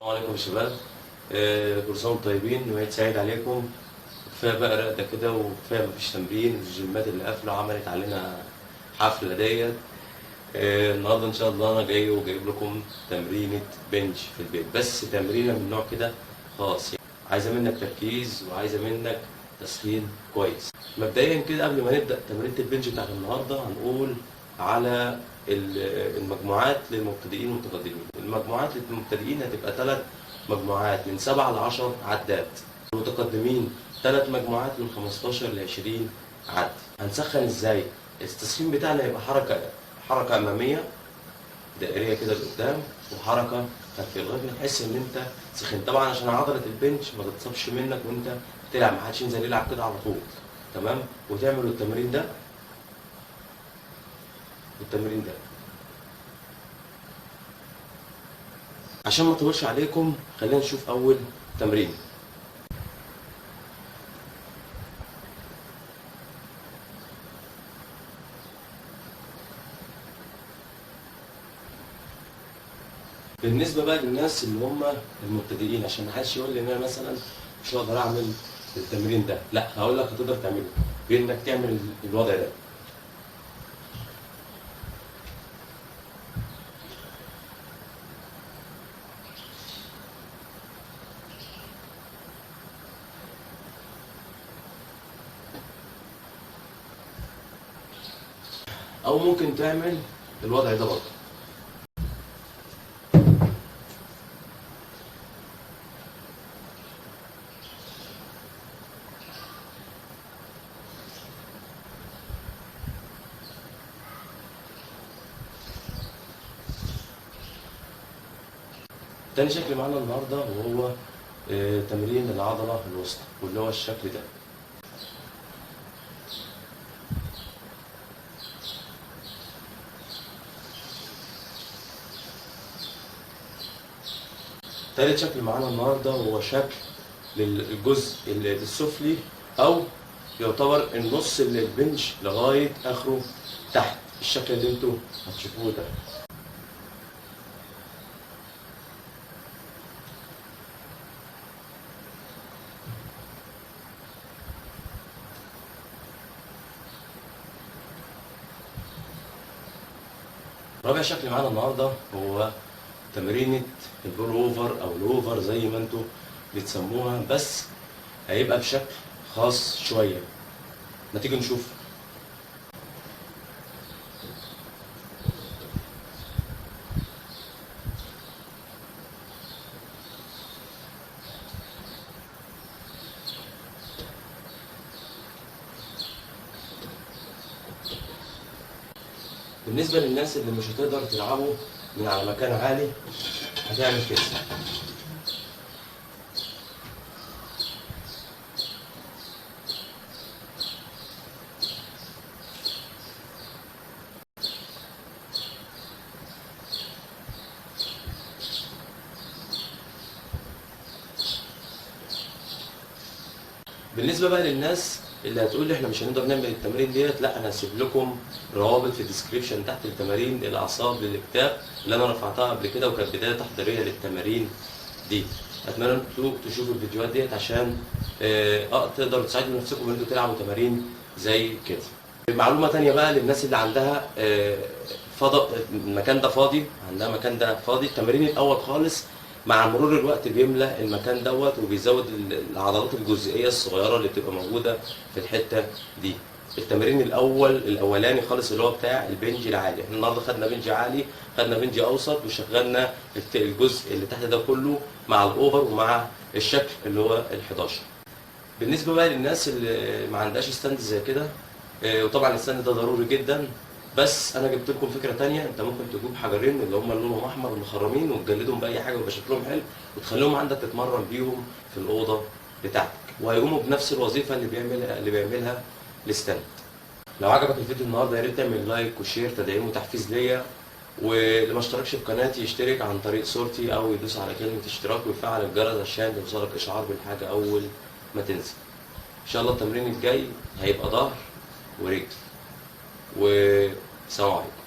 السلام عليكم يا شباب. كل سنة وانتم طيبين وعيد سعيد عليكم. كفاية بقى رقده كده، وكفاية مفيش تمرين، الجيمات اللي قافله عملت علينا حفلة ديت. النهارده ان شاء الله انا جاي وجايب لكم تمرينه bench في البيت، بس تمرينه من نوع كده خاص، عايزه منك تركيز وعايزه منك تسخين كويس. مبدئيا كده قبل ما نبدا تمرينه ال bench بتاعت النهارده هنقول على المجموعات للمبتدئين والمتقدمين. المجموعات للمبتدئين هتبقى 3 مجموعات من 7 ل 10 عدات، المتقدمين 3 مجموعات من 15 ل 20 عد. هنسخن ازاي؟ التسخين بتاعنا هيبقى حركة أمامية دائرية كده لقدام وحركة خلفية لغاية ما تحس إن أنت سخنت. طبعا عشان عضلة البنش ما تتصابش منك وأنت بتلعب، ما حدش ينزل يلعب كده على طول، تمام؟ وتعملوا التمرين ده والتمرين ده. عشان ما اطولش عليكم خلينا نشوف أول تمرين. بالنسبة بقى للناس اللي هم المبتدئين، عشان ما حدش يقول لي ان انا مثلا مش هقدر اعمل التمرين ده، لا هقول لك هتقدر تعمله بانك تعمل الوضع ده. او ممكن تعمل الوضع ده برضه. تاني شكل معانا النهارده وهو تمرين العضلة الوسطى، واللي هو الشكل ده. تالت شكل معانا النهارده هو شكل للجزء السفلي، او يعتبر النص اللي البنش لغاية اخره تحت، الشكل اللي انتوا هتشوفوه ده. رابع شكل معانا النهارده هو تمرينة ال pull over او ال over زي ما انتوا بتسموها، بس هيبقى بشكل خاص شوية. ما تيجي نشوف. بالنسبة للناس اللي مش هتقدر تلعبه من على مكان عالي هتعمل كده. بالنسبة بقى للناس اللي هتقول لي احنا مش هنقدر نعمل التمارين ديت، لا انا هسيب لكم روابط في ال description تحت التمارين الاعصاب للاكتاف اللي انا رفعتها قبل كده، وكانت بداية تحضيرية للتمارين دي. اتمنى انتوا تشوفوا الفيديوهات ديت عشان تقدروا تساعدوا نفسكم ان انتوا تلعبوا تمارين زي كده. معلومة تانية بقى للناس اللي عندها فضاء، المكان ده فاضي، عندها مكان ده فاضي، التمارين الاول خالص مع مرور الوقت بيملى المكان دوت وبيزود العضلات الجزئية الصغيرة اللي بتبقى موجودة في الحتة دي. التمرين الاولاني خالص اللي هو بتاع البنج العالي، احنا النهارده خدنا بنج عالي، خدنا بنج اوسط، وشغلنا الجزء اللي تحت ده كله مع الاوفر ومع الشكل اللي هو ال11. بالنسبة بقى للناس اللي ما عندهاش stand زي كده، وطبعا ال stand ده ضروري جدا، بس انا جبت لكم فكرة تانية. انت ممكن تجيب حجرين اللي هم لونهم احمر مخرمين وتجلدهم باي حاجة ويبقى شكلهم حلو، وتخليهم عندك تتمرن بيهم في الاوضة بتاعتك، وهيقوموا بنفس الوظيفة اللي بيعملها ال stand. لو عجبك الفيديو النهارده يا ريت تعمل like و share تدعيم وتحفيز ليا، واللي ما اشتركش في قناتي يشترك عن طريق صورتي او يدوس على كلمة اشتراك ويفعل الجرس عشان يوصلك اشعار بالحاجة اول ما تنزل. ان شاء الله التمرين الجاي هيبقى ظهر ورجل. وسلام عليكم.